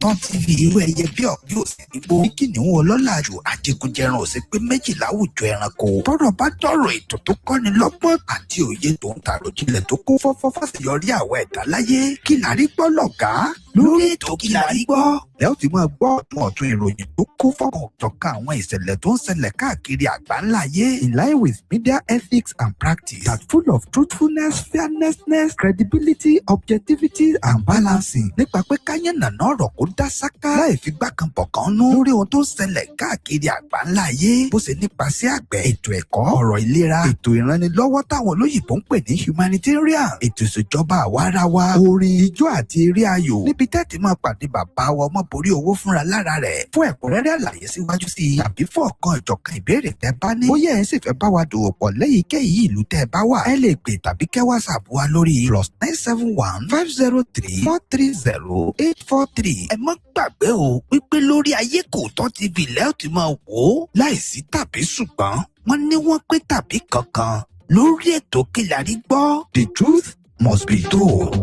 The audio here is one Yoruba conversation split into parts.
Tọ́ TV. Irú ẹyẹ bí ọ̀bí òsì nígbó. Kìnìún ọlọ́làjù àjẹgúnjẹran òsì pé méjì láwùjọ ẹranko. Tọ́rọ̀ bá dọ̀rọ̀, ètò tó kọ́ni lọ́gbọ́n àti òye tó ń tàròjinlẹ̀ tó kún fọ́fọ́ fásiyọrí àwọn ẹ̀dá láyé. Kí la rí gbọ́ lọ̀gá lórí ètò Kí la rí gbọ́? Ẹ ó ti máa gbọ́ ọ̀tún ọ̀tún ìròyìn tó kún fọ́kàn ọ̀jọ̀kan àwọn ìṣẹ̀lẹ̀ tó ń ṣẹlẹ̀ káàkiri àgbáńlá ayé, in line with media ethics and practice that full of truthfulness, fairness, credibility, objectivity and balancing, nípa pé káyànnàná ọ̀rọ̀ kó dá sáká láì fi gbá kan bọ̀ kan nú lórí ohun tó ń ṣẹlẹ̀ káàkiri àgbáńlá ayé, bó ṣe nípasẹ̀ àgbẹ̀, ètò ẹ̀kọ́, ọ̀rọ̀ ìlera, ètò ìrànlọ́wọ́ táwọn olóyìnbó ń pè ní humanitarian, ètò ìṣèjọba àwarawa, orin, ijó àti eré ayò, níbi tẹ́tí máa pàdé bàbá wa ọmọborí owó fúnra lára rẹ̀. Fún ẹ̀kúnrẹ́rẹ́ àlàyé síwájú sí i tàbí fún ọ̀kan ìjọ̀kan ìbéèrè tẹ́ bá ní, bóyá ẹ sì fẹ́ bá wa dòwò pọ̀ lẹ́yìnkéyìí ìlú tẹ́ bá wà, ẹ lè pè tàbí kẹ́ WhatsApp wa lórí +971 503 430 843. Ẹ má gbàgbé o wípé lórí Ayé Kò Tọ́ TV lẹ́ẹ̀ tí máa wò ó láìsí tàbí ṣùgbọ́n, wọ́n ní wọ́n pé tàbí kankan lórí ètò Kí la rí gbọ́. The truth must be told.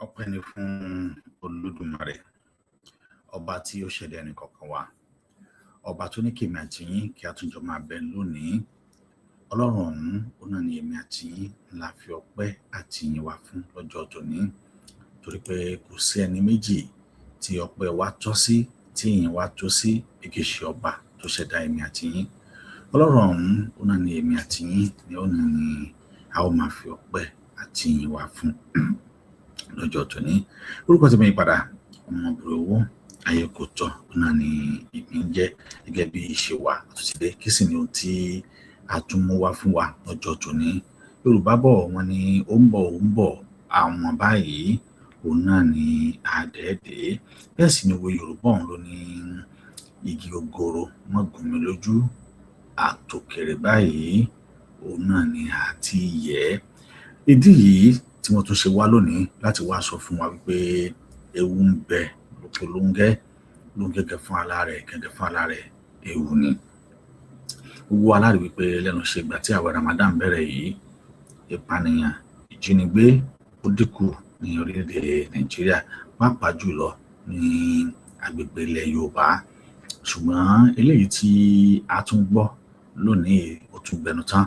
Ọpẹ́ ni fún Olódùmarè, ọba tí ó ṣẹ̀dá ẹnì kọ̀ọ̀kan wa, ọba tó ní kí èmi àti yín kí a tún jọ máa bẹ lónìí. Ọlọ́run ọ̀hún, ó náà ní èmi àti yín la fi ọpẹ́ àti ìyìn wa fún lọ́jọ́ tòní, torí pé kò sí ẹni méjì tí ọpẹ́ wa tọ́ sí, tí ìyìn wa tọ́ sí, bí kì í ṣe ọba tó ṣẹ̀dá èmi àti yín. Ọlọ́run ọ̀hún, ó náà ní èmi àti yín ni ó náà ní a ó máa fi ọpẹ́ àti ìyìn wa fún lọ́jọ́ tòní. Orúkọ tí mi padà, ọmọbìnrin owó ayé kò tọ́, ó náà ní èmi ń jẹ́. Gẹ́gẹ́ bí ìṣe wa àtúntìdé, kí sì ni ohun tí a tún mú wá fún wa lọ́jọ́ tòní? Yorùbá bọ̀, wọ́n ní ó ń bọ̀, ó ń bọ̀, àwọn báyìí òun náà ní àdẹ́ẹ̀dẹ́. Bẹ́ẹ̀ sì ni òwe Yorùbá ọ̀hún ló ní igi gogoro mọ́ gún mi lójú, àtòkèrè báyìí òun náà ni àti yẹ̀. Ìdí yìí tí wọ́n tún ṣe wá lónìí láti wá sọ fún wa wípé ewu ń bẹ lóko lóńgẹ́, lóńgẹ́gẹ́ fún ara rẹ̀, gẹ́gẹ́ fún ara rẹ̀, ewu ni. Gbogbo wa lárí wípé lẹ́nu ṣe ìgbà tí àwẹ̀ Ramadan bẹ̀rẹ̀ yìí, ìpànìyàn, ìjínigbé ó dínkù ní orílẹ̀-èdè Nàìjíríà, pàápàá jùlọ ní agbègbè ilẹ̀ Yorùbá. Ṣùgbọ́n eléyìí tí a tún gbọ́ lónìí, ó tún gbẹnu tán.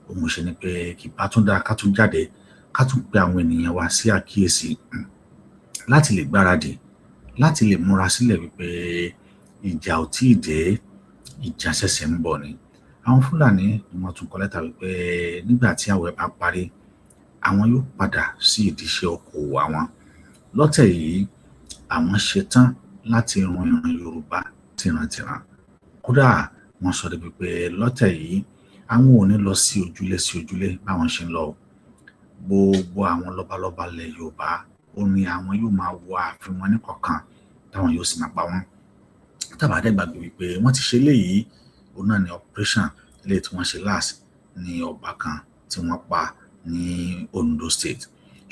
Òun ṣe ni pé kì bá tún dáa ká tún jáde, ká tún pe àwọn ènìyàn wa sí àkíyèsí láti lè gbáradì, láti lè múra sílẹ̀ wípé ìjà ò tíì dé, ìjà ṣẹ̀ṣẹ̀ ń bọ̀ ni. Àwọn Fúlàní ni wọ́n tún kọ lẹ́tà wípé nígbà tí àwẹ̀ bá parí, àwọn yóò padà sí ìdí iṣẹ́ okòwò àwọn. Lọ́tẹ̀ yìí, àwọn ṣetán láti run ìran Yorùbá tìrantìran. Kódà, wọ́n sọ débi pé lọ́tẹ̀ yìí, àwọn ò ní lọ sí ojúlé sí ojúlé báwọn ṣe ń lọ. Gbogbo àwọn lọ́balọ́ba ilẹ̀ Yorùbá, ó ní àwọn yóò máa wọ ààfin wọn níkọ̀ọ̀kan, táwọn yóò sì máa pa wọ́n. Tábà dẹ́ gbàgbé wípé wọ́n ti ṣe eléyìí, òun náà ní operation eléyìí tí wọ́n ṣe last ní ọba kan tí wọ́n pa ní Ondo State.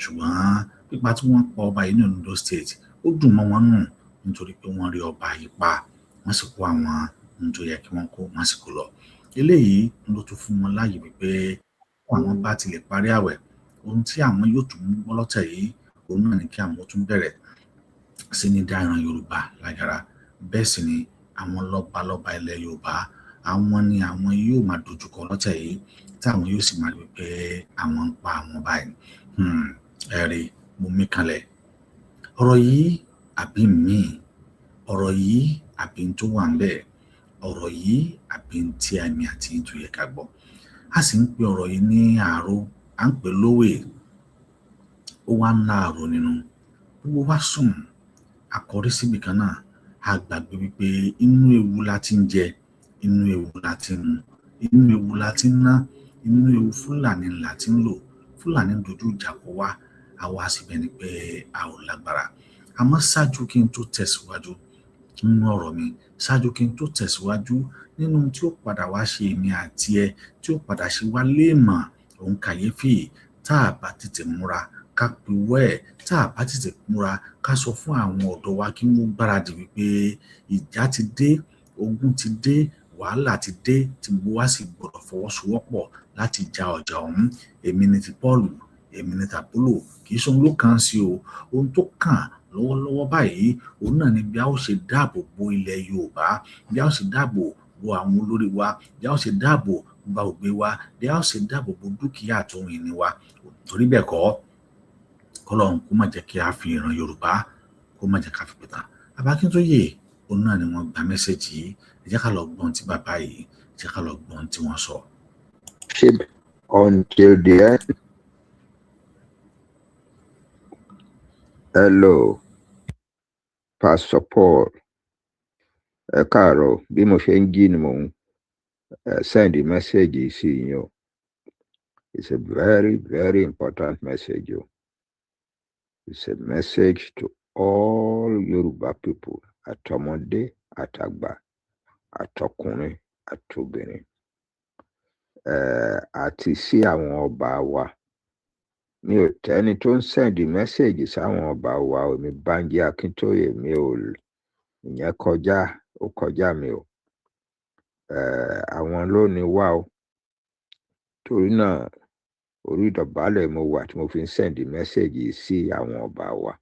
Ṣùgbọ́n pípa tí wọ́n pa ọba yìí ní Ondo State, ó dùn mọ́ wọn nù, nítorí pé wọ́n rí ọba yìí pa, wọ́n sì kó àwọn ohun tó yẹ kí wọ́n kó, wọ́n sì kó lọ. Eléyìí ló tún fún wọn láàyè wípé àwọn bá ti lè parí àwẹ̀, ohun tí àwọn yóò tún mú gbọ́ lọ́tẹ̀ yìí, òun náà ni kí àwọn tún bẹ̀rẹ̀ sí ní dá ìran Yorùbá lágara. Bẹ́ẹ̀ sì ni àwọn lọ́balọ́ba ilẹ̀ Yorùbá, àwọn ni àwọn yóò máa dojúkọ lọ́tẹ̀ yìí, tí àwọn yóò sì máa rí wípé àwọn ń pa àwọn báyìí. Ẹ rí mo mí kanlẹ̀ ọ̀rọ̀ yìí àbí míì, ọ̀rọ̀ yìí àbí n tó wà ń bẹ̀, ọ̀rọ̀ yìí àbí n tí àmì àti tó yẹ ká gbọ́. A sì ń pe ọ̀rọ̀ yìí ní àrò, à ń pè lówè, ó wá ń láàrò nínú. Gbogbo wa sùn, a kọrí síbì kan náà, a gbàgbé wípé inú ewu la ti ń jẹ, inú ewu la ti ń mu, inú ewu la ti ń ná, inú ewu Fúlàní la ti ń lò. Fúlàní ń dojú ìjà kọ wá, àwa síbẹ̀ ni pé a ò lágbára. Àmọ́ ṣáájú kí n tó tẹ̀síwájú nínú ọ̀rọ̀ mi, ṣáájú kí n tó tẹ̀síwájú nínú tí ó padà wá ṣe èmi àti ẹ, tí ó padà ṣe wá léèmọ̀ òun kàyéfì, tá a bá tètè múra ká piwọ́ ẹ̀, tá a bá tètè múra ká sọ fún àwọn ọ̀dọ́ wa kí wọ́n gbáradì wípé ìjà ti dé, ogun ti dé, wàhálà ti dé, tí gbogbo wa sì gbọ́dọ̀ fọwọ́sowọ́pọ̀. Láti ja ọjà ọ̀hún, èmi ni ti Paul, èmi ni tàpólò, kì í ṣe ohun ló kàn sí o. Ohun tó kàn lọ́wọ́lọ́wọ́ báyìí, òun náà ni bí a ó ṣe dáàbò bo ilẹ̀ Yorùbá, bí a ó ṣe dáàbò bo àwọn olórí wa, bí a ó ṣe dáàbò bo ògbé wa, bí a ó ṣe dáàbò bo dúkìá àti ohun ìní wa. Torí bẹ́ẹ̀ kọ́, kọ́lọ́run kó má jẹ́ kí a fi ìran Yorùbá, kó má jẹ́ ká fi pìtàn. Bàbá Akíntóyè, òun náà ni wọ́n gba message yìí. Ẹ jẹ́ ká lọ gbọ́n tí bàbá yìí, ẹ jẹ́ ká lọ gbọ́n tí wọ́n sọ. Until the end. Hello, Pastor Paul. Ẹ káàárọ̀. Bí mo ṣe ń jí ni mò ń send message sí yín o. It's a very, very important message o. It's a message to all Yoruba people, àtọmọdé, àtàgbà, àtọkùnrin, àtobìnrin, àti sí àwọn ọba wa. Mi ò tẹ́ni tó ń send message sáwọn ọba wa o. Èmi Bánjí Akíntóyè, mi ò, ìyẹn kọjá, ó kọjá mi o. Àwọn ló ní wá o. Torí náà, orí ìdọ̀bálẹ̀ mo wà tí mo fi ń send message sí àwọn ọba wa.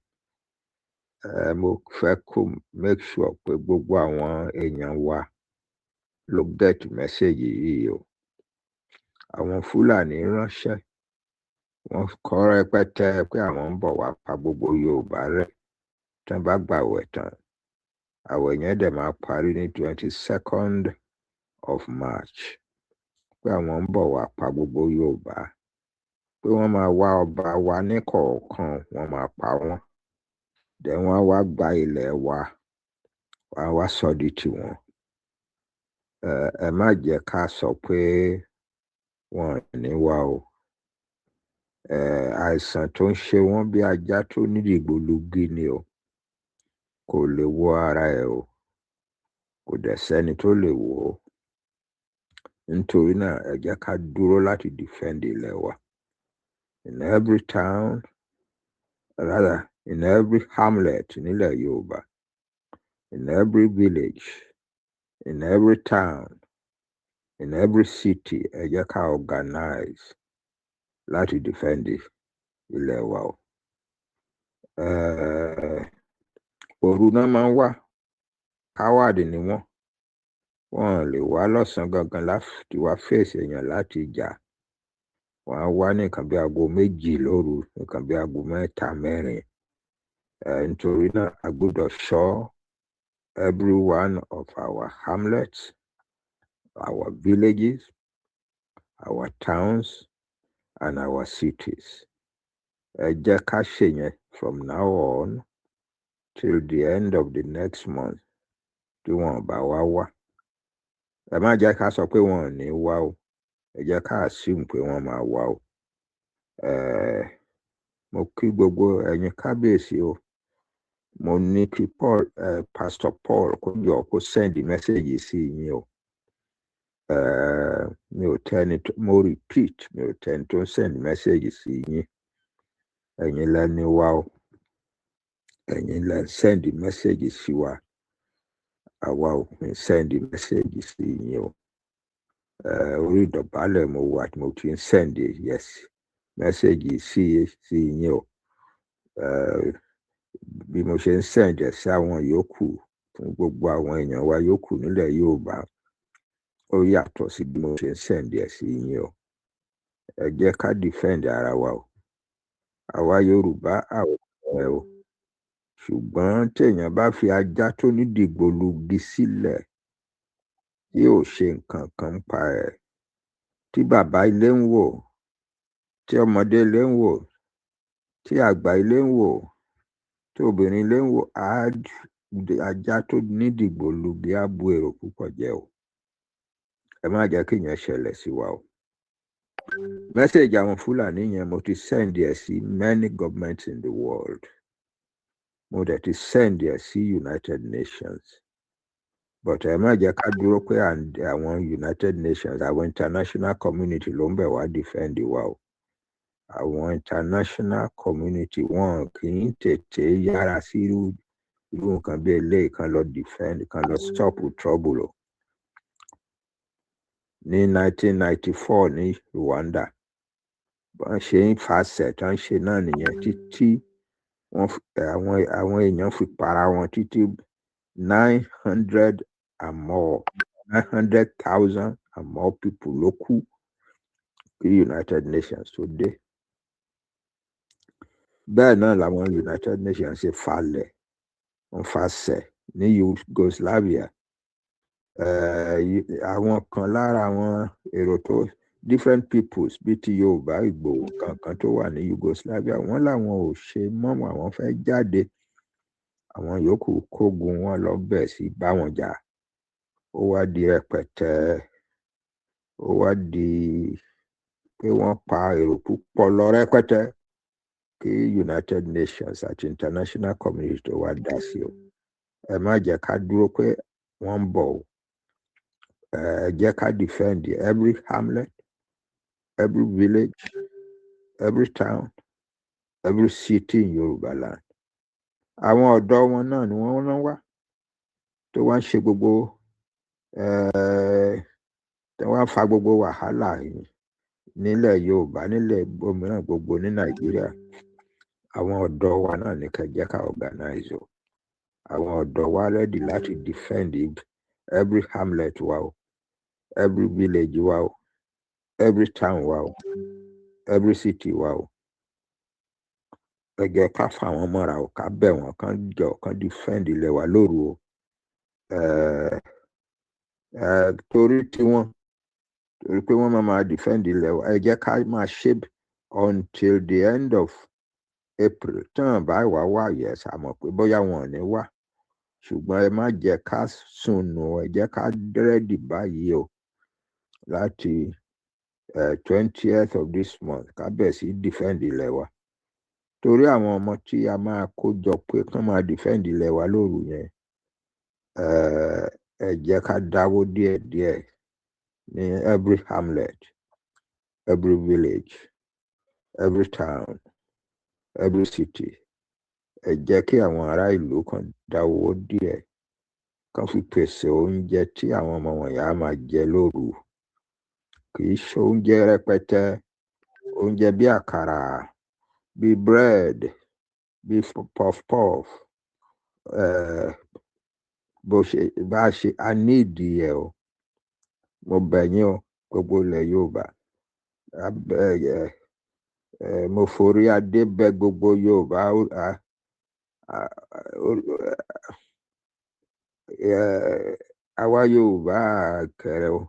Mo fẹ́ kó make sure pé gbogbo àwọn èèyàn wa ló get message yìí o. Àwọn Fúlàní ránṣẹ́, wọ́n kọ rẹpẹtẹ pé àwọn ń bọ̀ wá pa gbogbo Yorùbá rẹ́ tí wọ́n bá gbàwẹ̀ tán. Àwẹ̀ yẹn dẹ̀ máa parí ní 22nd of March, pé àwọn ń bọ̀ wá pa gbogbo Yorùbá, pé wọ́n máa wá ọba wa ní kọ̀ọ̀kan, wọ́n máa pa wọ́n, then wọ́n á wá gba ilẹ̀ wa, wọ́n á wá sọ di tiwọn. Ẹ má jẹ́ ká sọ pé wọn ò ní wá o. Àìsàn tó ń ṣe wọ́n, bí ajá tó ní dìgbòlugi ni o. Kò lè wo ara ẹ̀ o, kò dẹ̀ sẹ́ni tó lè wò ó. Nítorí náà, ẹ jẹ́ ká dúró láti defend ilẹ̀ wa. In every town, rather in every hamlet nílẹ̀ Yorùbá, in every village, in every town, in every city, ẹ jẹ́ ká organize láti defend ilẹ̀ wa o. Òru náà máa ń wá. Coward ni wọ́n. Wọn ò lè wá lọ́sàn-án gangan láti wá fèsì èèyàn láti jà. Wọ́n á wá ní nǹkan bí aago 2 lóru, nǹkan bí aago 3, 4. Nítorí náà, a gbọ́dọ̀ ṣọ́ every one of our hamlets, our villages, our towns and our cities. Ẹ jẹ́ ká ṣèyẹn from now on till the end of the next month tí wọn ò bá wá wá. Ẹ má jẹ́ ká sọ pé wọn ò ní wá o. Ẹ jẹ́ ká assume pé wọ́n máa wá o. Mo kí gbogbo ẹ̀yin kábíyèsí o. Mo ní kí Paul, Pastor Paul, kó jọ kó send message sí yín o. Mi ò tẹ́ni tó, mo repeat, mi ò tẹ́ni tó ń send message sí yín. Ẹ̀yin lẹ ní wá o. Ẹ̀yin lẹ ń send message sí wa. Àwa ò kì í send message sí yín o. Orí ìdọ̀bálẹ̀ mo wà tí mo ti ń send, yes, message sí yín o. Bí mo ṣe ń send ẹ̀ sí àwọn yòókù, fún gbogbo àwọn èèyàn wa yòókù nílẹ̀ Yorùbá, ó yàtọ̀ sí bí mo ṣe ń send ẹ̀ sí yín o. Ẹ jẹ́ ká defend ara wa o. Àwa Yorùbá, àwa ẹ o. Ṣùgbọ́n téèyàn bá fi ajá tó ní dìgbòlugi sílẹ̀ tí ò ṣe nǹkan kan pa ẹ̀, tí bàbá ilé ń wò, tí ọmọdé ilé ń wò, tí àgbà ilé ń wò, tí obìnrin ilé ń wò, á ajá tó ní dìgbòlugi á bu èrò púpọ̀ jẹ o. Ẹ má jẹ́ kí ìyẹn ṣẹlẹ̀ sí wa o. Message àwọn Fúlàní yẹn, mo ti send ẹ̀ sí many governments in the world. Mo dẹ̀ ti send ẹ̀ sí United Nations, but ẹ má jẹ́ ká dúró pé àwọn United Nations, àwọn international community ló ń bẹ̀ wá defend wa o. Àwọn international community, wọn kì í tètè yára sí irú nǹkan bí eléyìí, kan lọ defend, kan lọ stop trouble o. Ní 1994 ní Rwanda, bọ́n ṣe ń fasẹ̀ tán ṣe náà nìyẹn títí wọ́n àwọn èèyàn fi para wọn títí 900 and more, 900,000 and more people ló kú kí United Nations tó dé. Bẹ́ẹ̀ náà làwọn United Nations ṣe falẹ̀, wọ́n fasẹ̀ ní Yugoslavia. Àwọn kan lára àwọn èrò tó different peoples bíi ti Yorùbá, Ìgbò kankan tó wà ní Yugoslavia, wọ́n làwọn ò ṣe mọ́, àwọn fẹ́ jáde. Àwọn yòókù kógun wọn lọ bẹ̀ sí bá wọn jà. Ó wá di rẹpẹtẹ, ó wá di pé wọ́n pa èrò púpọ̀ lọ rẹpẹtẹ kí United Nations àti international community tó wá dá sí o. Ẹ má jẹ́ ká dúró pé wọ́n ń bọ̀ o. Ẹ jẹ́ ká defend every hamlet, every village, every town, every city in Yorùbá land. Àwọn ọ̀dọ́ wọn náà ni wọ́n rán wá tó wá ń ṣe gbogbo tó wá ń fa gbogbo wàhálà yìí nílẹ̀ Yorùbá, nílẹ̀ òmíràn gbogbo ní Nàìjíríà. Àwọn ọ̀dọ́ wa náà ní kẹ́ jẹ́ ká organize o. Àwọn ọ̀dọ́ wa ready láti defend every hamlet wa o, every village wa o, every town wa o, every city wa o. Ẹ jẹ́ ká fà wọ́n mọ́ra o, ká bẹ̀ wọ́n kán jọ kán defend ilẹ̀ wa lóru o. Torí tiwọn, torí pé wọ́n máa máa defend ilẹ̀ wa. Ẹ jẹ́ ká máa ṣe until the end of April. Tán bá wà wá, yes, àmọ́ pé bóyá wọn ò ní wá, ṣùgbọ́n ẹ má jẹ́ ká sùnù. Ẹ jẹ́ ká ready báyìí o láti 20th of this month, ká bẹ̀rẹ̀ sí defend ilẹ̀ wa, torí àwọn ọmọ tí a máa kó jọ pé kán máa defend ilẹ̀ wa lóru yẹn, ẹ jẹ́ ká dáwó díẹ̀díẹ̀ ní every hamlet, every village, every town, every city. Ẹ jẹ́ kí àwọn ará ìlú kan dáwó díẹ̀ kán fi pèsè oúnjẹ tí àwọn ọmọ wọ̀nyí á máa jẹ lóru. Kì í ṣe oúnjẹ rẹpẹtẹ, oúnjẹ bí àkàrà, bí bread, bí puff puff, bó ṣe bá ṣe a nídìí ẹ o. Mo bẹ̀ yín o, gbogbo ilẹ̀ Yorùbá, mo forí adé bẹ̀ gbogbo Yorùbá. Àwa Yorùbá kẹrẹ o,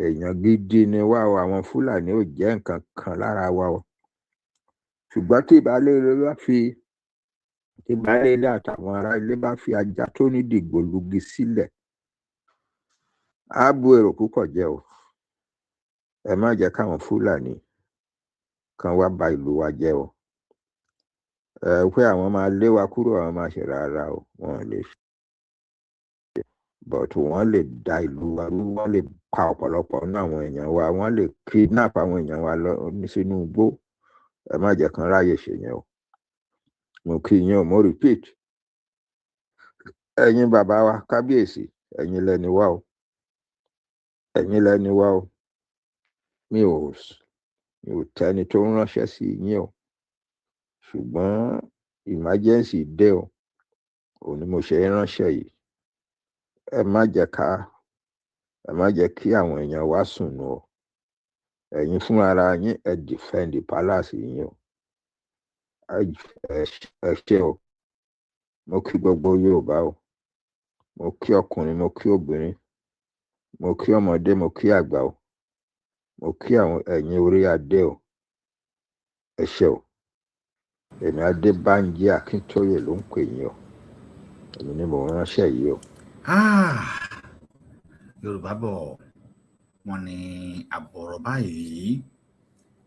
èèyàn gidi ni wá o. Àwọn Fúlàní ò jẹ́ nǹkan kan lára wa o. Ṣùgbọ́n tí baálé ilé àtàwọn ará ilé bá fi ajá tó ní dìgbòlugi sílẹ̀, á bu èrò púpọ̀ jẹ o. Ẹ má jẹ́ káwọn Fúlàní kan wá ba ìlú wa jẹ́ o. Ẹ pé àwọn máa lé wa kúrò, àwọn máa ṣe, rárá o, wọn ò lè ṣe, but wọ́n lè da ìlú wa rú, wọ́n lè pa ọ̀pọ̀lọpọ̀ nínú àwọn èèyàn wa, wọ́n lè kidnap àwọn èèyàn wa lọ sínú igbó. Ẹ má jẹ́ kán ráyè ṣe yẹn o. Mo kí yín o. Mo repeat, ẹ̀yin bàbá wa, kábíyèsí, ẹ̀yin lẹni wá o, ẹ̀yin lẹni wá o. Mi ò tẹni tó ń ránṣẹ́ sí yín o, ṣùgbọ́n emergency dé o, òun ni mo ṣe ń ránṣẹ́ yìí. Ẹ má jẹ́ kí àwọn èèyàn wa sùn nù o. Ẹ̀yin fúnra yín, ẹ defend palace yín o. Ẹ ṣé o. Mo kí gbogbo Yorùbá o. Mo kí ọkùnrin, mo kí obìnrin, mo kí ọmọdé, mo kí àgbà o. Mo kí àwọn ẹ̀yin orí adé o. Ẹ ṣé o. Èmi Adébánjí Akíntóyè ló ń pè yín o. Èmi ni mò ń ránṣẹ́ yìí o. Ah, Yorùbá bọ̀, wọ́n ní àbọ̀rọ̀ báyìí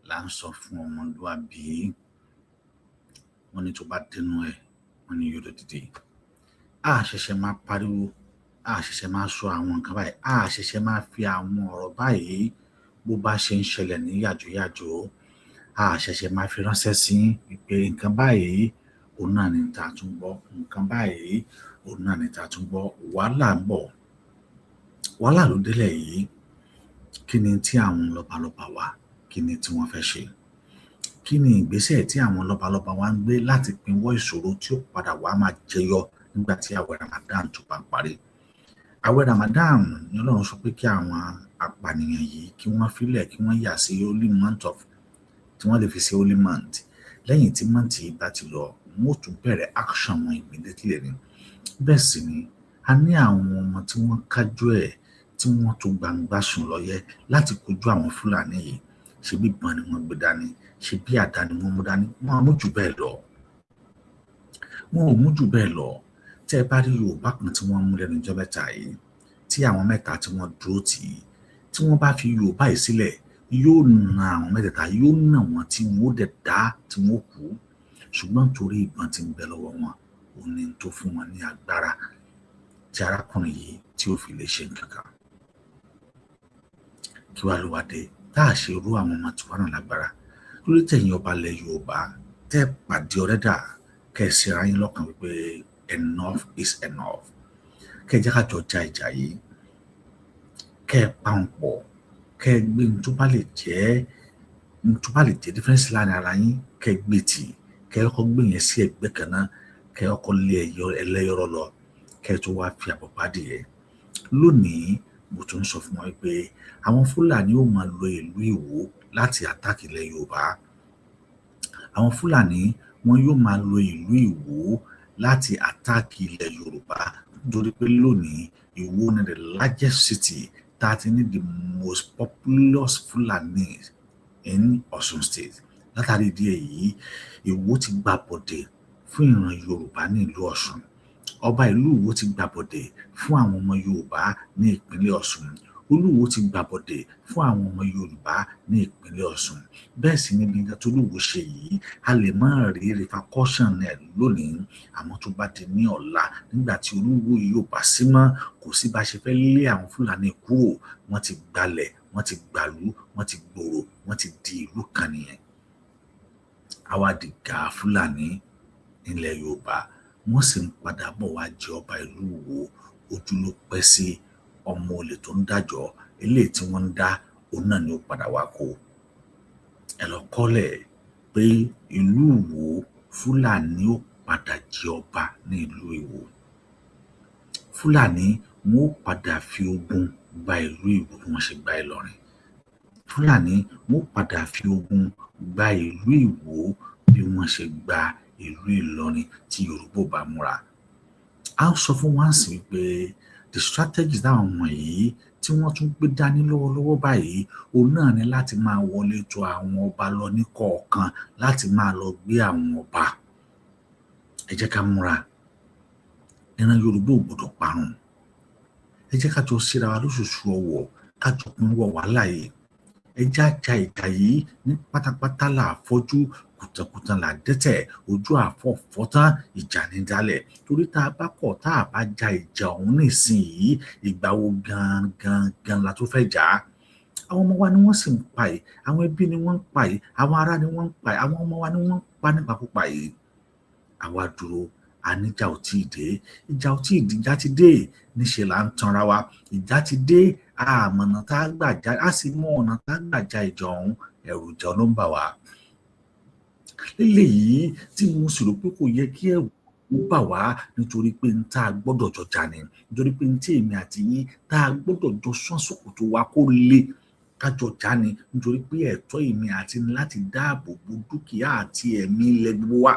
là ń sọ fún ọmọlúàbí. Wọ́n ní tó bá dénú ẹ̀, wọ́n ní yóò dìde. A ṣẹ̀ṣẹ̀ máa pariwo, a ṣẹ̀ṣẹ̀ máa sọ àwọn nǹkan báyìí, a ṣẹ̀ṣẹ̀ máa fi àwọn ọ̀rọ̀ báyìí bó bá ṣe ń ṣẹlẹ̀ ní yàjóyàjó, a ṣẹ̀ṣẹ̀ máa fi ránṣẹ́ sí pé nǹkan báyìí òun náà ni tá a tún gbọ́, nǹkan báyìí òun náà ni tá a tún gbọ́. Wàhálà ń bọ̀, wàhálà ló délẹ̀ yìí. Kí ni tí àwọn lọ́balọ́ba wa, kí ni tí wọ́n fẹ́ ṣe? Kí ni ìgbésẹ̀ tí àwọn lọ́balọ́ba wa ń gbé láti pinwọ́ ìṣòro tí ó padà wá máa jẹyọ nígbà tí àwẹ̀ Ramadan tó bá parí? Àwẹ̀ Ramadan ni Ọlọ́run sọ pé kí àwọn apànìyàn yìí kí wọ́n filẹ̀, kí wọ́n yà sí holy month of tí wọ́n lè fi ṣe holy month. Lẹ́yìn tí month yìí bá ti lọ, wọ́n ó tún bẹ̀rẹ̀ action wọn immediately ni. Bẹ́ẹ̀ sì ni a ní àwọn ọmọ tí wọ́n kájú ẹ̀, tí wọ́n tó gbangba sùn lọ́yẹ́ láti kojú àwọn Fúlàní yìí. Ṣebí ìbọn ni wọ́n gbé dání, ṣebí àdá ni wọ́n mú dání. Wọ́n á mú jù bẹ́ẹ̀ lọ, wọn ò mú jù bẹ́ẹ̀ lọ. Tẹ́ ẹ bá rí Yorùbá kan tí wọ́n mú lẹ́nu ọjọ́ mẹ́ta yìí, tí àwọn mẹ́ta tí wọ́n dúró tì í, tí wọ́n bá fi Yorùbá yìí sílẹ̀, yóò na àwọn mẹ́tẹ̀ẹ̀ta, yóò nà wọ́n tí wọ́n ó dẹ̀ dá tí wọ́n ó kú. Ṣùgbọ́n torí ìbọn tí ń bẹ lọ́wọ́ wọn, òun ni tó fún wọn ní agbára tí arákùnrin yìí tí ó fi lè ṣe nǹkan kan. Kí wàá ló wá dé tá a ṣe rú àwọn ọmọ tiwa náà lágbára lórí tẹ̀yìn ọba ilẹ̀ Yorùbá, tẹ́ pàdé ọ̀rẹ́dà, kẹ́ ẹ ṣe ara yín lọ́kàn wípé enough is enough, kẹ́ ẹ jẹ́ ká jọ ja ìjà yìí, kẹ́ ẹ pa òun pọ̀, kẹ́ ẹ gbé ní tó bá lè jẹ́ difference láàrin ara yín, kẹ́ ẹ gbé tì, kẹ́ ẹ kọ́kọ́ gbé yẹn sí ẹ̀gbẹ́ kan náà, kẹ́ ẹ kọ́kọ́ lé ẹlẹ́yọ̀rọ̀ lọ, kẹ́ ẹ tó wá fi àbọ̀ bá dìé. Lónìí, mo tún ń sọ fún wọn pé àwọn Fúlàní ó máa lo ìlú Ìwó láti attack ilẹ̀ Yorùbá. Àwọn Fúlàní, wọn yóò máa lo ìlú Ìwó láti attack ilẹ̀ Yorùbá, nítorí pé lónìí, Ìwó ni the largest city tá a ti ní the most populous Fulani in Ọ̀ṣun State. Látàrí ìdí èyí, Ìwó ti gbàbọ̀dè fún ìran Yorùbá ní ìlú Ọ̀ṣun. Ọba ìlú Ìwó ti gbàbọ̀dè fún àwọn ọmọ Yorùbá ní ìpínlẹ̀ Ọ̀ṣun. Olúwo ti gbàbọ̀dè fún àwọn ọmọ Yorùbá ní ìpínlẹ̀ Ọ̀ṣun. Bẹ́ẹ̀ sì ni nǹkan tó Olúwo ṣe yìí, a lè má rí repercussion ẹ̀ lónìí, àmọ́ tó bá di ní ọ̀la, nígbà tí Olúwo yìí ò bá sí mọ́, kò sí bá ṣe fẹ́ lé àwọn Fúlàní kúrò. Wọ́n ti gbalẹ̀, wọ́n ti gbàlú, wọ́n ti gbòòrò, wọ́n ti di ìlú kan nìyẹn. Àwa di gàá Fúlàní nílẹ̀ Yorùbá, wọ́n sì ń padà bọ̀ wá jẹ ọba ìlú Ìwó. Ojú ló pẹ́ sí ọmọ olè tó ń dájọ́. Eléyìí tí wọ́n ń dá, òun náà ni ó padà wá kó. Ẹ lọ kọ́lẹ̀ pé ìlú Ìwó, Fúlàní ó padà jẹ ọba ní ìlú Ìwó. Fúlàní, wọn ó padà fi ogun gba ìlú Ìwó bí wọ́n ṣe gba Ìlọrin. Fúlàní, wọn ó padà fi ogun gba ìlú Ìwó bí wọ́n ṣe gba ìlú Ìlọrin tí Yorùbá ò bá múra. À ń sọ fún wa sí wípé the strategy táwọn ọmọ yìí tí wọ́n tún gbé dání lọ́wọ́lọ́wọ́ báyìí, òun náà ni láti máa wọlé tọ̀ àwọn ọba lọ ní kọ̀ọ̀kan, láti máa lọ gbé àwọn ọba. Ẹ jẹ́ ká múra. Ìran Yorùbá ò gbọdọ̀ parun. Ẹ jẹ́ ká jọ síra wa lóṣooṣù ọwọ̀, ká jọ pinwọ́ wàhálà yìí. Ẹ jẹ́ á ja ìjà yìí ní pátápátá. Là á fọ́jú kùtàkùtàn, là á dẹ́tẹ̀ ojú àfọ̀fọ́ tán. Ìjà ní dálẹ̀, torí tá a bá kọ̀, tá a bá ja ìjà ọ̀hún nísìnyìí, ìgbà wo gan gan gan la tó fẹ́ jà á? Àwọn ọmọ wa ni wọ́n sì ń pa yìí, àwọn ẹbí ni wọ́n ń pa yìí, àwọn ará ni wọ́n ń pa yìí, àwọn ọmọ wa ni wọ́n ń pa nípakúpa yìí. Àwa dúró, àníjà ò tíì dé, ìjà ò tíì dé. Ìjà ti dé, níṣẹ́ là ń tanra wa. Ìjà ti dé, àmọ̀nà tá a gbà já a sì mọ ọ̀nà tá a gbà já ìjà ọ̀hún. Ẹ̀rù ìjà ló ń bà wá léléyìí tí mo sì rò pé kò yẹ kí ẹ̀rù ó bà wá, nítorí pé n tá a gbọ́dọ̀ jọ jà ni, nítorí pé n tí èmi àti yín tá a gbọ́dọ̀ jọ sán ṣòkòtò wa kó le kájọ jà ni, nítorí pé ẹ̀tọ́ èmi àti ní láti dáàbò bo dúkìá àti ẹ̀mí ilẹ̀ gbogbo wa.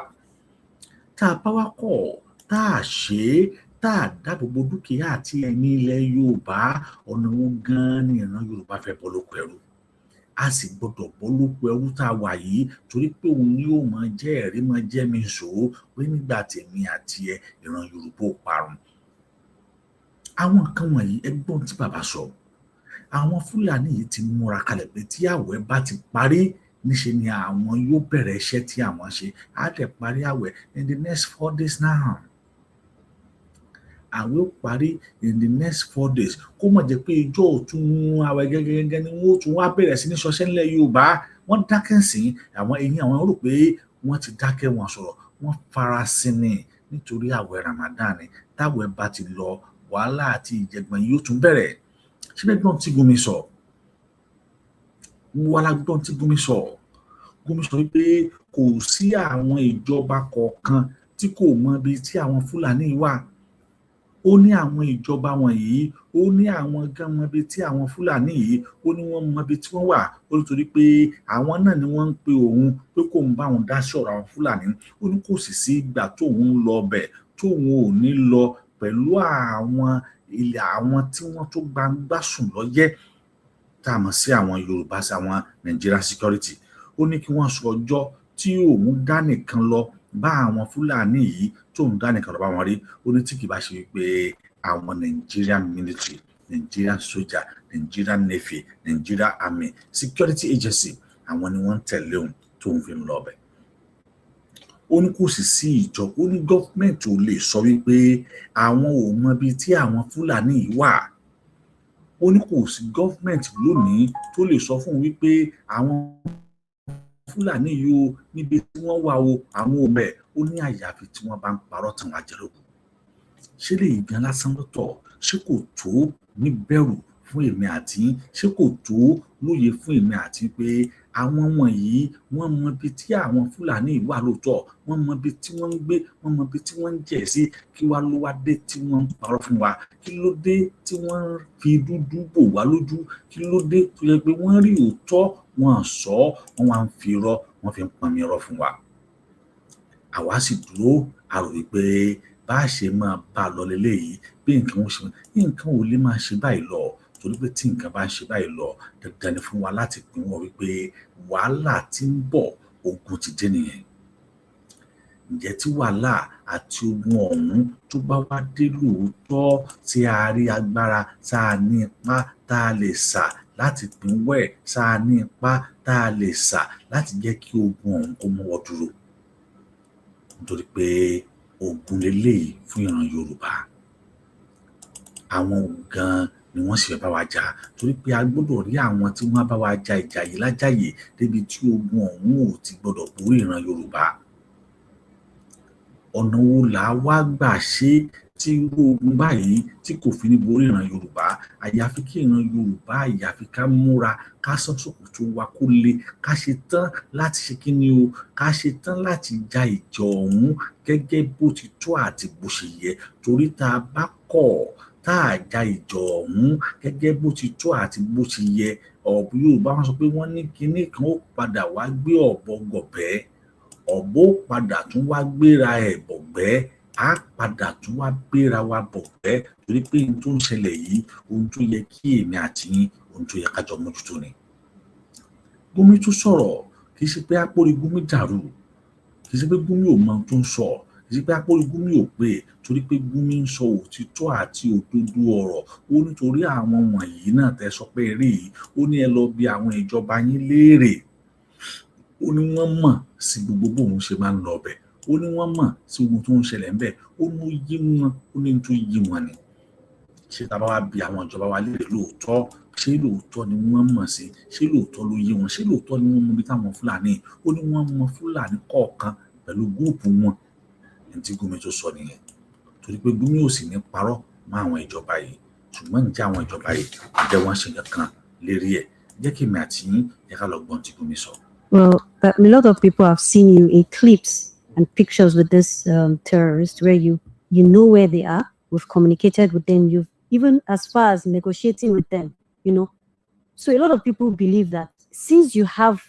Tá a bá wá kọ̀, tá a ṣe é, tá a dáàbò bo dúkìá àti ẹ̀mí ilẹ̀ Yorùbá, ọ̀nà wo gan-an ni ìran Yorùbá fẹ́ bọ́ lóko ẹrú? A sì gbọ́dọ̀ bọ́ lóko ẹrú tá a wà yìí, torí pé òun ni yóò máa jẹ́ ẹ̀rí, máa jẹ́ mi ṣòó pé nígbà tèmi àti ẹ, ìran Yorùbá ò parun. Àwọn nǹkan wọ̀nyí, ẹgbọ́n tí bàbá sọ, àwọn Fúlàní yìí ti múra kalẹ̀ pé tí àwẹ̀ bá ti parí, níṣe ni àwọn yóò bẹ̀rẹ̀ iṣẹ́ tí àwọn ṣe. Á dẹ̀ parí àwẹ̀ in the next 4 days now. Àwẹ̀ ó parí in the next 4 days. Kó mọ̀ jẹ́ pé ìjọ òtún àwẹ̀ gẹ́gẹ́gẹ́ ni wọ́n ó tún wá bẹ̀rẹ̀ sí ní ṣọṣẹ́ ńlẹ̀ Yorùbá. Wọ́n dákẹ́ sí àwọn eyín, àwọn rò pé wọ́n ti dákẹ́, wọn sọ̀rọ̀, wọ́n farasin ni nítorí àwẹ̀ Ramadan ni. Táwẹ̀ bá ti lọ, wàhálà àti ìjẹ̀gbọ̀n yóò tún bẹ̀rẹ̀. Síbẹ̀ gbọ́n tí Gumi sọ. Wọ́n la gbọ́n tí Gumi sọ. Gumi sọ wípé kò sí àwọn ìjọba kọ̀ọ̀kan tí kò mọ ibi tí àwọn Fúlàní wà. Ó ní àwọn ìjọba wọ̀nyí, ó ní àwọn gan mọ ibi tí àwọn Fúlàní yìí, ó ní wọ́n mọ ibi tí wọ́n wà. Ó nítorí pé àwọn náà ni wọ́n ń pe òun pé kóun bá òun dá sí ọ̀rọ̀ àwọn Fúlàní. Ó ní kò sì sí ìgbà tóun ń lọ bẹ̀ tóun ò ní lọ pẹ̀lú àwọn ilẹ̀ àwọn tí wọ́n tó gbangba sùn lọ́yẹ́, tá a mọ̀ sí àwọn Yorùbá, sí àwọn Nigerian security. Ó ní kí wọ́n sọ ọjọ́ tí òun dá nìkan lọ bá àwọn Fúlàní yìí, tóun dá nìkan lọ bá wọn rí. Ó ní tí kì bá ṣe wípé àwọn Nigerian military, Nigerian soldier, Nigerian Navy, Nigerian Army, security agency, àwọn ni wọ́n ń tẹ̀lé òun tóun fi ń lọ bẹ̀. Ó ní kò sì sí ìjọ, ó ní government ò lè sọ wípé àwọn ò mọ ibi tí àwọn Fúlàní yìí wà. Ó ní kò sí government lónìí tó lè sọ fún un wípé àwọn Fúlàní yìí o, níbi tí wọ́n wà o, àwọn ò mẹ̀. Ó ní àyàfi tí wọ́n bá ń parọ́ tàn wá jẹ lókun. Ṣé lè gan lásán lọ́tọ̀, ṣé kò tó ní bẹ̀rù fún èmi àti yín? Ṣé kò tó lóye fún èmi àti pé àwọn wọ̀nyí, wọ́n mọ ibi tí àwọn Fúlàní wà lóòótọ́, wọ́n mọ ibi tí wọ́n ń gbé, wọ́n mọ ibi tí wọ́n ń jẹ̀ sí? Kí wá ló wá dé tí wọ́n ń parọ́ fún wa? Kí ló dé tí wọ́n ń fi dúdú bò wá lójú? Kí ló dé tó yẹ pé wọ́n rí òótọ́, wọn sọ, wọ́n wá ń fi irọ́, wọ́n fi ń pọnmi irọ́ fún wa? Àwa sì dúró, a rò wípé bá a ṣe máa bá a lọ leléyìí, bí nǹkan ó ṣe, nǹkan ò lè máa ṣe báyìí lọ, torí pé tí nǹkan bá ń ṣe báyìí lọ, dandan ni fún wa láti pinwọ́ wípé wàhálà tí ń bọ̀, ogun ti dé nìyẹn. Ǹjẹ́ tí wàhálà àti ogun ọ̀hún tó bá wá dé lóòótọ́, tí a rí agbára, tá a ní ipá tá a lè sà láti pinwọ́ ẹ̀, tá a ní ipá tá a lè sà láti jẹ́ kí ogun ọ̀hún kó mọ́wọ́ dúró? Nítorí pé ogun leléyìí fún ìran Yorùbá, àwọn gan ni wọ́n sì fẹ́ bá wa jà, torí pé a gbọ́dọ̀ rí àwọn tí wọ́n bá wa ja ìjà yìí lájàyè débi tí ogun ọ̀hún ò ti gbọ́dọ̀ borí ìran Yorùbá. Ọ̀nà wo là á wá gbà ṣe tí irú ogun báyìí tí kò fi ní borí ìran Yorùbá? Àyàfi kí ìran Yorùbá, àyàfi ká múra, ká sán ṣòkòtò wa kó le, ká ṣe tán láti ṣe kí ni o, ká ṣe tán láti ja ìjà ọ̀hún gẹ́gẹ́ bó ti tó àti bó ṣe yẹ, torí tá a bá kọ̀ tá a ja ìjà ọ̀hún gẹ́gẹ́ bó ti tó àti bó ti yẹ, ọ̀bọ Yorùbá wọn sọ pé wọ́n ní kinní kan ó padà wá gbé ọ̀bọ gọ̀bẹ́, ọ̀bọ ó padà tún wá gbéra ẹ̀ bọ̀gbẹ́, á padà tún wá gbéra wa bọ̀gbẹ́, torí pé ohun tó ń ṣẹlẹ̀ yìí, ohun tó yẹ kí èmi àti yín, ohun tó yẹ ká jọ mójútó ni. Gumi tún sọ̀rọ̀. Kì í ṣe pé àpòrí Gumi dàrú, kì í ṣe pé Gumi ò mọ ohun tó ń sọ, kì í ṣe pé àpòrí Gumi ò pé, torí pé Gumi ń sọ òtítọ́ àti òdodo ọ̀rọ̀. Ó nítorí àwọn wọ̀nyí náà tẹ́ sọ pé rí yìí, ó ní ẹ lọ bi àwọn ìjọba yín léèrè. Ó ní wọ́n mọ̀ sí gbogbo bóun ṣe máa ń lọ ọbẹ̀. Ó ní wọ́n mọ̀ sí gbogbo tó ń ṣẹlẹ̀ ńbẹ̀. Ó ní ó yé wọn, ó ní tó yé wọn ni. Ṣé tá a bá wá bi àwọn ìjọba wa léèrè lóòótọ́, ṣé lóòótọ́ ni wọ́n mọ̀ sí? Ṣé lóòótọ́ ló yé wọn? Ṣé lóòótọ́ ni wọ́n mọ ibi táwọn Fúlàní? Ó ní wọ́n mọ Fúlàní kọ̀ọ̀kan pẹ̀lú group wọn. Ẹni tí Gumi tó sọ nìyẹn, torí pé Gumi ò sì ní parọ́ mọ́ àwọn ìjọba yìí. Ṣùgbọ́n ǹjẹ́ àwọn ìjọba yìí, ǹjẹ́ wọ́n ṣe nǹkan kan lérí ẹ̀? Jẹ́ kí èmi àti yín, jẹ́ ká lọ gbọ́n tí Gumi sọ. Well, a lot of people have seen you in clips and pictures with this terrorist where you know where they are. We've communicated with them. You've even as far as negotiating with them. So a lot of people believe that since you have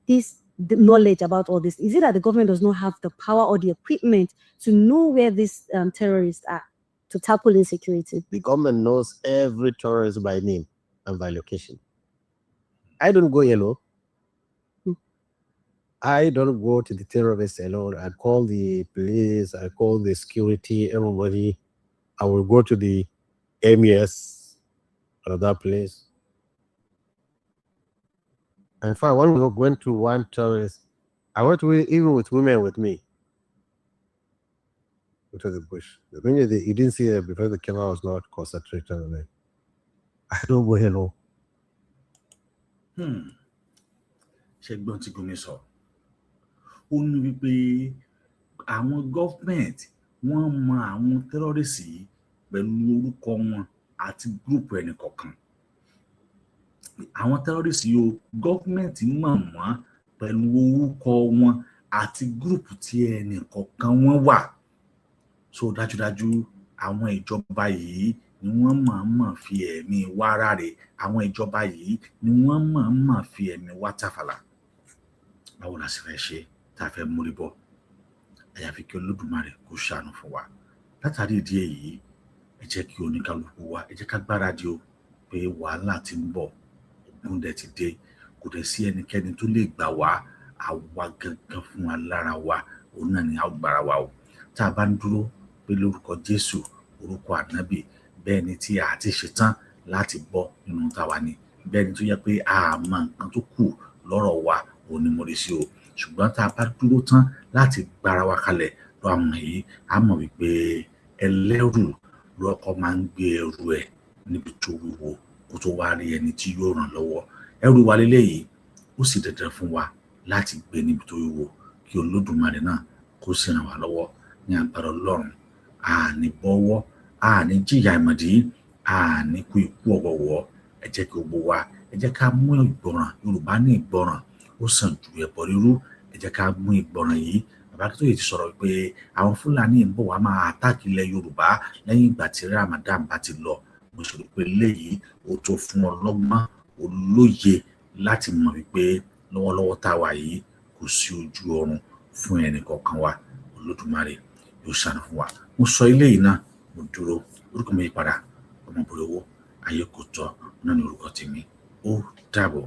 this the knowledge about all this, is it that the government does not have the power or the equipment to know where these terrorists are to tackle insecurity? The government knows every terrorist by name and by location. I don't go alone. I don't go to the terrorists alone. I call the police, I call the security, everybody. I will go to the MES of that place. In fact, when we went to one terrorist, I went with, even with women with me into the bush. The minute you didn't see it because the camera was not concentrated on it. I don't go alone. Ṣé gbọ́n tí Gumi sọ? Ó ní wípé àwọn government, wọ́n mọ àwọn terrorist yìí pẹ̀lú orúkọ wọn àti group ẹnì kọ̀ọ̀kan. Àwọn terrorist yìí o, government mọ̀ wọ́n pẹ̀lú orúkọ wọn àti group tí ẹnì kọ̀ọ̀kan wọn wà. So dájúdájú, àwọn ìjọba yìí ni wọ́n mọ̀ọ́mọ̀ fi ẹ̀mí wa ráre. Àwọn ìjọba yìí ni wọ́n mọ̀ọ́mọ̀ fi ẹ̀mí wa tàfàlà. Báwo la sì fẹ́ ṣe tá a fẹ́ mórí bọ́, àyàfi kí Olódùmarè kó ṣàánú fún wa? Látàrí ìdí èyí, ẹ jẹ́ kí oníkálukú wa, ẹ jẹ́ ká gbáradì o, pé wàhálà ti ń bọ̀, ogun dẹ̀ ti dé. Kò dẹ̀ sí ẹnikẹ́ni tó lè gbà wá. Àwa gangan fún wa lára wa, òun náà ni a ó gbára wa o. Tá a bá ń dúró pé lórúkọ Jésù, orúkọ Ànábì, bẹ́ẹ̀ ni tí a ti ṣetán láti bọ́ nínú táwa ni, bẹ́ẹ̀ ni tó yẹ pé a mọ nǹkan tó kù lọ́rọ̀ wa, òun ni mo rí sí o. Ṣùgbọ́n tá a bá dúró tán láti gbára wa kalẹ̀ lọ àwọn yìí, a mọ̀ wípé ẹlẹ́rù lọ́kọ́ máa ń gbé ẹrù ẹ̀ níbi tó wúwo kó tó wá rí ẹni tí yóò ràn lọ́wọ́. Ẹrù wa lélẹ́yìí, ó sì dandan fún wa láti gbé níbi tó wúwo, kí Olódùmarè náà kó sì ràn wá lọ́wọ́ ní agbára Ọlọ́run. Àní bọ́wọ́, àní jìyà ìmọ̀dí, àní kú ikú ọ̀wọ̀wọ́. Ẹ jẹ́ kí gbogbo wa, ẹ jẹ́ ká mú ìgbọràn. Yorùbá ní ìgbọràn ó sàn ju ẹbọ rírú. Ẹ jẹ́ ká mú ìgbọràn yìí. Bàbá Akíntóyè ti sọ̀rọ̀ pé àwọn Fúlàní ń bọ̀ wá máa attack ilẹ̀ Yorùbá lẹ́yìn ìgbà tí Ramadan bá ti lọ. Mo ṣe rò pé léyìí ó tó fún ọlọ́gbọ́n olóye láti mọ̀ wípé lọ́wọ́lọ́wọ́ tá a wà yìí, kò sí ojú ọrùn fún ẹnì kọ̀ọ̀kan wa. Olódùmarè yóò ṣàánú fún wa. Mo sọ eléyìí náà, mo dúró. Orúkọ mi yí padà, ọmọ bòrè owó ayé kò tọ́ náà ní orúkọ tèmi. Ó dàbọ̀.